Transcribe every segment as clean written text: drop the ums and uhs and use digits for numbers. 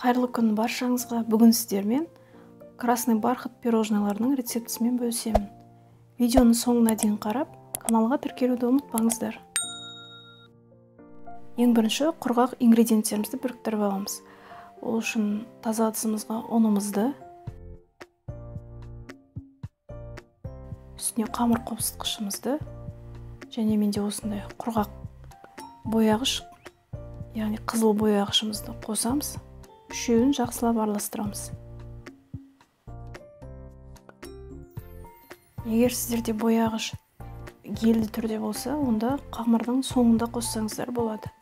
Қайырлы күн баршаңызға. Бүгін сіздермен красный бархат пирожныйларының рецептісімен бөлісемін. Видеоның соңына дейін қарап, каналға тіркелуді ұмытпаңыздар. Ең бірінші құрғақ ингредиенттерімізді біріктіріп аламыз. Ол үшін таза ыдысымызға ұнымызды, үстіне қамыр қопсытқышымызды және менде осындай құрғақ бояғыш, яғни қызыл бояғышымызды қосамыз. Үшеуін жақсылап араластырамыз. Егер сіздерде бояғыш гелді түрде болса, онда қамырдың соңында қоссаңыздар болады.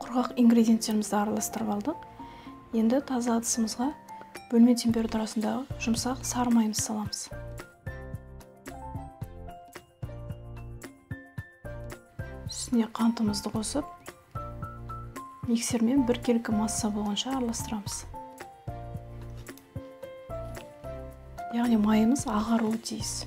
Құрғақ ингредиенттерімізді араластырып алдық. Енді таза ыдысымызға бөлме температурасындағы жұмсақ сары майымызды саламыз. Үстіне қантымызды қосып, миксермен біркелкі масса болғанша араластырамыз. Яғни майымыз ағаруы тиіс.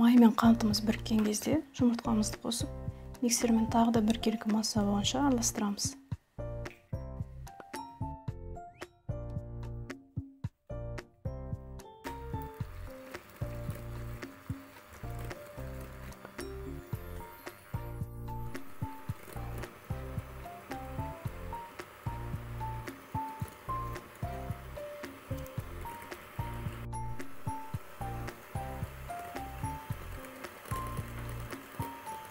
Май мен қантымыз біріккен кезде жұмыртқамызды қосып, миксермен тағы да біркелкі масса болғанша араластырамыз.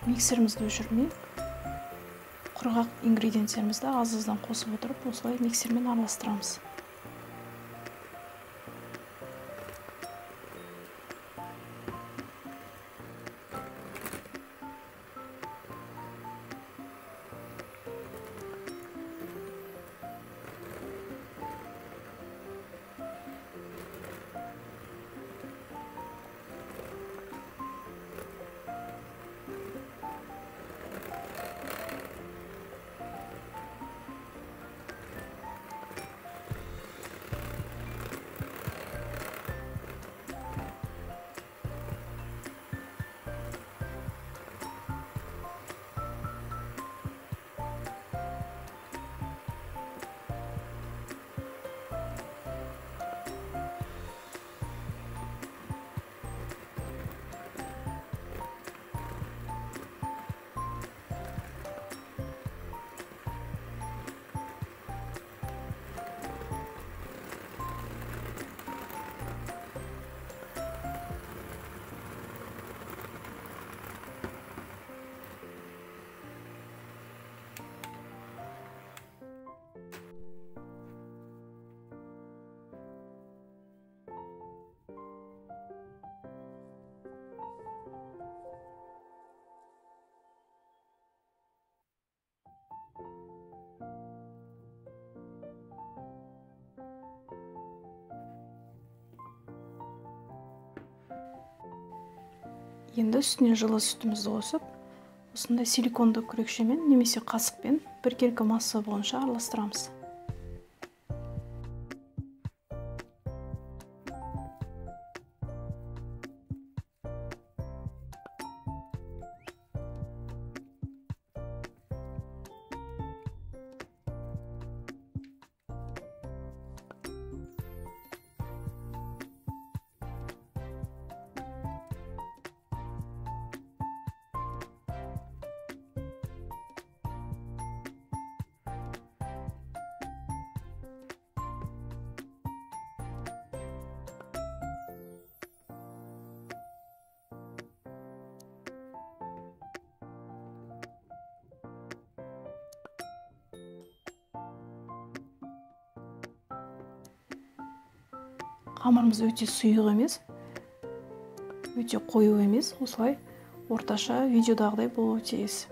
Миксерімізді өшірмей, құрғақ ингредиенттерімізді аз-аздан қосып отырып, осылай миксермен араластырамыз. Енді үстіне жылы сүтімізді қосып, Осындай силиконды күрекшемен немесе қасықпен біркелкі масса болғанша араластырамыз. Қамырымыз өте сұйық емес, өте қою емес, осылай орташа видеодағыдай болуы тиіс.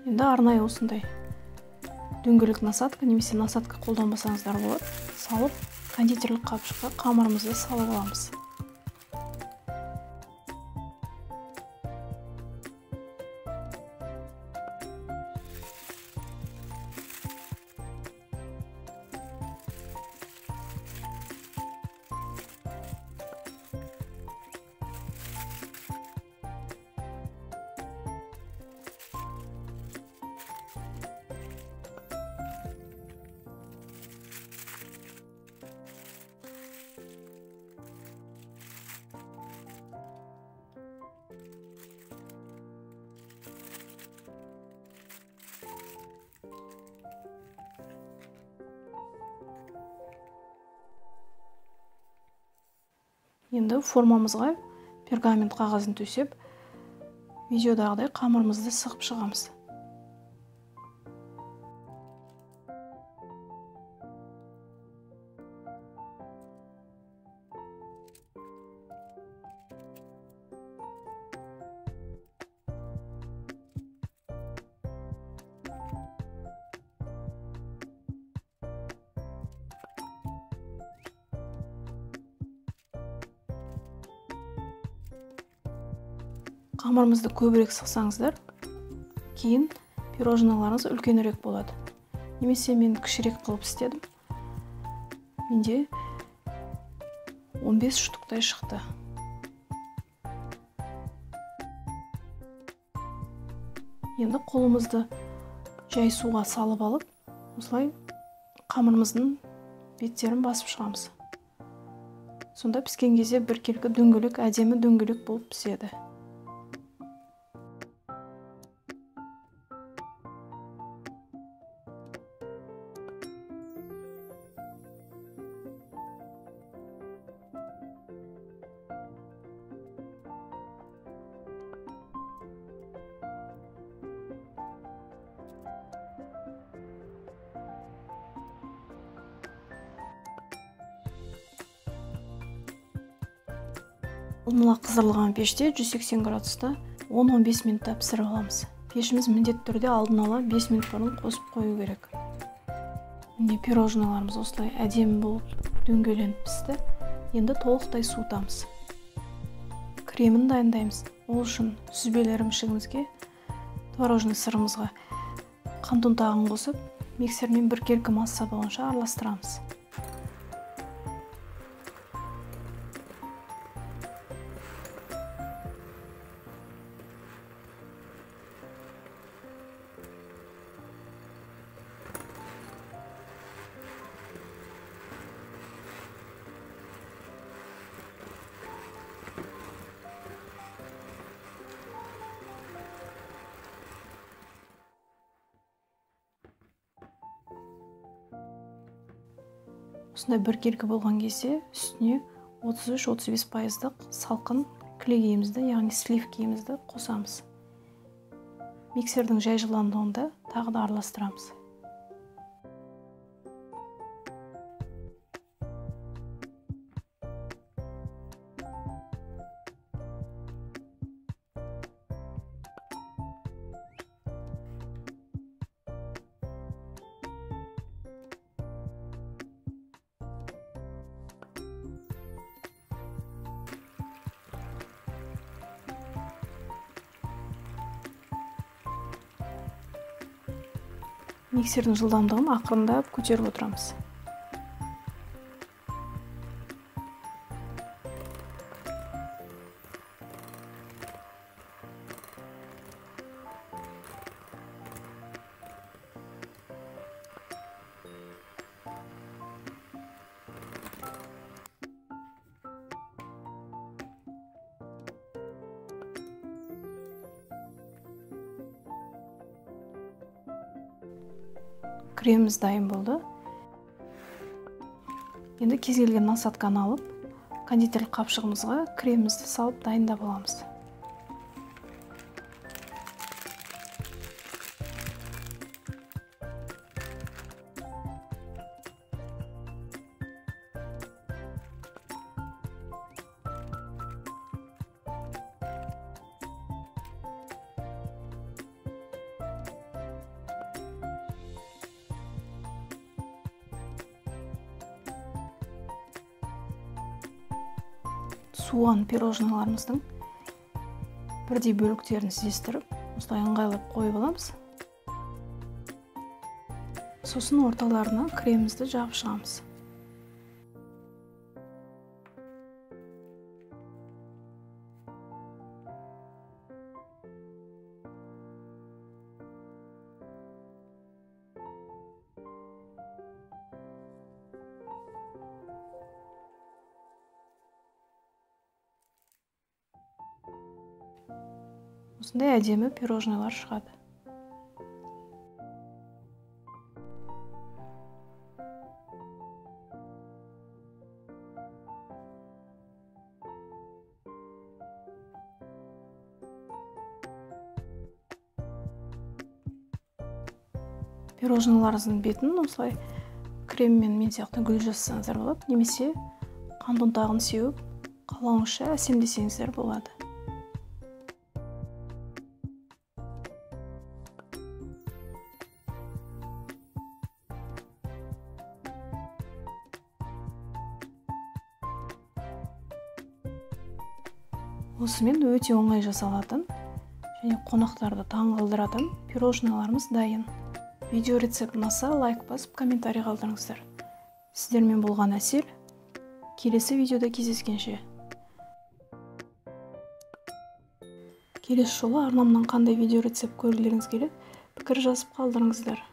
Енді арнайы осындай дөңгелек насадка немесе насадка қолданбасаңыздар болады, салып кондитерлік қапшыққа қамырымызды салып аламыз. Енді формамызға пергамент қағазын төсеп, видеодағыдай қамырымызды сығып шығамыз. Қамырымызды көбірек сықсаңыздар, кейін пирожныйларыңыз үлкенірек болады. Немесе мен кішірек қылып істедім. Менде 15 штуктай шықты. Енді қолымызды жай суға салып алып, осылай қамырымыздың беттерін басып шығамыз. Сонда піскен кезде біркелкі дөңгелек, әдемі дөңгелек болып піседі. Алдын ала қыздырылған пеште 180 градуста 10-15 минутта пісіріп аламыз. Пешіміз міндетті түрде алдын ала 5 минут бұрын қосып қою керек. Міне пирожныйларымыз осылай әдемі болып дөңгеленіп пісті. Енді толықтай суытамыз. Кремін дайындаймыз. Ол үшін сүзбелі ірімшігімізге, творожный сырымызға қант ұнтағын қосып, миксермен біркелкі масса болғанша араластырамыз. Осындай біркелкі болған кезде үстіне 33-35% салқын кілегейімізді, яғни сливкиімізді қосамыз. Миксердің жай жыландығында тағы да араластырамыз. Миксердің жылдамдығын ақырындап көтеріп отырамыз. Креміміз дайын болды. Енді кез келген насадканы алып, кондитерлік қапшығымызға кремімізді салып дайындап аламыз. Суыған пирожныйларымыздың бірдей бөліктерін іздестіріп, осылай ыңғайлап қойып аламыз. Сосын орталарына кремімізді жағып шығамыз. Осындай әдемі пирожныйлар шығады. Пирожныйларыңыздың бетін осылай креммен мен сияқты гүл жасасаңыздар болады, немесе қант ұнтағын сеуіп, қалауыңызша әсемдесеңіздер болады. Осымен өте оңай жасалатын және қонақтарды таңғалдыратын пирожныйларымыз дайын. Видео рецепт ұнаса лайк басып комментарий қалдырыңыздар. Сіздермен болған Әсел. Келесі видеода кездескенше. Келесі жолы арнамнан қандай видео рецепт көргілеріңіз келеді, пікір жазып қалдырыңыздар.